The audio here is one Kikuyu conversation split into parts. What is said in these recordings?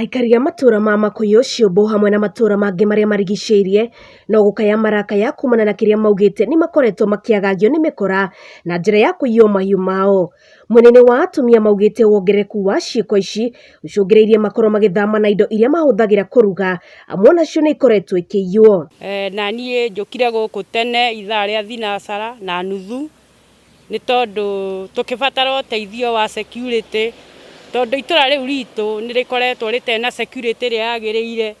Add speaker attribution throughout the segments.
Speaker 1: Aikari a matũra ma Makũyũ, Ciũmbũ hamwe na matũra mangĩ marĩa marigicĩirie no gũkaya marakaya kumana na kĩrĩa maugĩte nĩ makoretwo makĩagagio nĩ mĩkora na njĩra ya kũiywo mahiũ mao. Mwena-inĩ wa atumia maugĩte wongerereku wa ciĩko ici ũcũngĩrĩirie makorwo magĩthama na indo iria mahũthagĩra kũruga amu onacio nĩ ikoretwo ikĩiywo.
Speaker 2: Na niĩ njũkire gũkũ tene ithaa rĩa thinacara na nuthu nĩ tondũ tũkĩbatara ũteithio wa security, tondũ itũra rĩu ritũ nĩ rĩkoretwo rĩtarĩ na security ĩrĩa yagĩrĩire,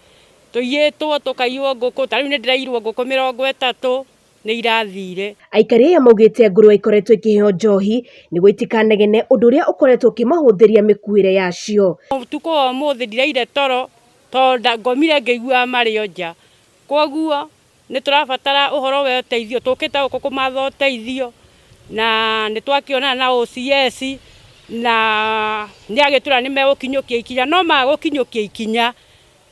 Speaker 2: tũiyĩtwo tũkaiywo ngũkũ, ta rĩu nĩ ndĩraiyirwo ngũkũ 30 nĩ irathire.
Speaker 1: Aikari aya maugĩte ngũrwe ikoretwo ikĩheo njohi nĩguo itikanegene ũndũ ũrĩa ũkoretwo ũkĩmahũthĩria mĩkuĩre yacio.
Speaker 2: Ũtukũ wa ũmũthĩ ndiraire toro tondũ ngomire ngĩiguaga marĩ o nja, kwoguo Nĩ tũrabatara ũhoro wa ũteithio, tũkĩte gũkũ kũmatha ũteithio na nĩ twakĩonana na OCS na nĩ agĩtwĩra nĩ megũkinyũkia ikinya, no maga gũkinyũkia ikinya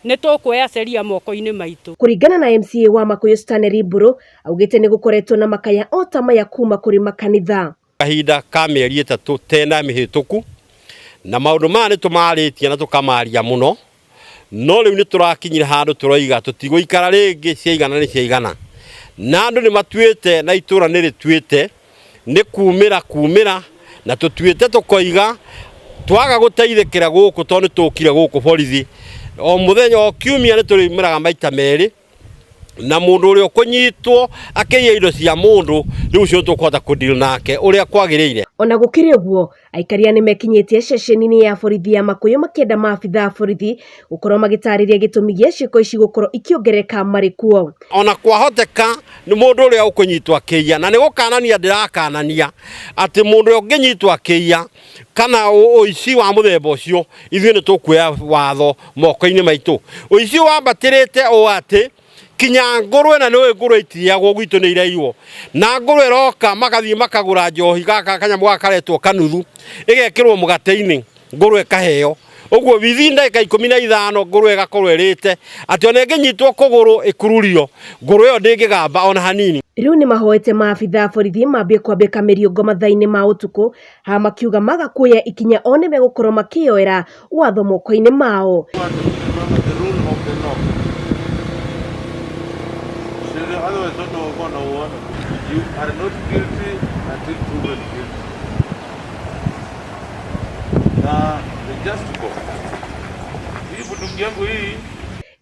Speaker 2: nĩ tũkuoya sheria moko-inĩ maitũ.
Speaker 1: Kũringana na MCA wa Makũyũ Stanley Mbũrũ, augĩte nĩ gũkoretwo na makaya o ta maya kuma kũrĩ makanitha.
Speaker 3: Kahinda ka mĩeri 3 tena mĩhĩtũku, na maũndũ maya nĩ tũmarĩtie na tũkamaria mũno, no rĩu nĩ tũrakinyire handũ tũroiga tũtigũikara rĩngĩ, ciaigana nĩ ciaigana. Na andũ nĩ matuĩte na itũra nĩ rĩtuĩte nĩ kumĩra kumĩra, na tũtuĩte tũkoiga twaga gũteithĩkĩra gũkũ tondũ nĩ tũkire gũkũ borithi o mũthenya o kiumia nĩ tũrĩumĩraga maita merĩ na mundu uria ukunyitwo akiiya indo cia mundu riu ucio tukũhota kũ deal nake uria kwagiriire.
Speaker 1: Ona gũkĩrĩ ũguo, aikaria nĩ mekinyĩtie ceceni-inĩ ya borithi ya Makũyũ makĩenda maabitha a borithi gũkorwo magĩtarĩria gĩtũmi gĩa ciĩko ici gũkorwo ikĩongerereka marĩ kuo.
Speaker 3: Ona kwahoteka nĩ mũndũ ũrĩa ũkũnyitwo akĩiya, na nĩ gũkanania ndĩrakanania atĩ mũndũ ũrĩa ũngĩnyitwo akĩiya kana ũici wa mũthemba ũcio, ithuĩ nĩ tũkuoya watho moko-inĩ maitũ. Ũici wambatĩrĩte ũũ atĩ kinya ngũrwe, na nĩũĩ ngũrwe itirĩagwo gwitũ nĩ iraiywo, na ngũrwe ĩroka magathiĩ makagũra njohi gaka kanyamũ gaka karetwo kanuthu, ĩgekĩrwo mũgate-inĩ, ngũrwe ĩkaheo. Ũguo within ndagĩka 15 ngũrwe ĩgakorwo ĩrĩte, atĩ ona ĩngĩnyitwo kũgũrũ ĩkururio, ngũrwe ĩyo ndĩngĩgamba ona hanini.
Speaker 1: Rĩu nĩ mahoete maabitha a borithi mambie kwambĩka mĩriũngo mathaa-inĩ ma ũtukũ, haha makiuga maga kuoya ikinya o nĩ megũkorwo makĩyoera watho moko-inĩ mao.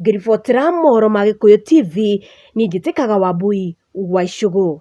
Speaker 1: Ngĩribotera mohoro ma Gĩkũyũ TV, niĩ njĩtĩkaga Wambui wa Icũgũ.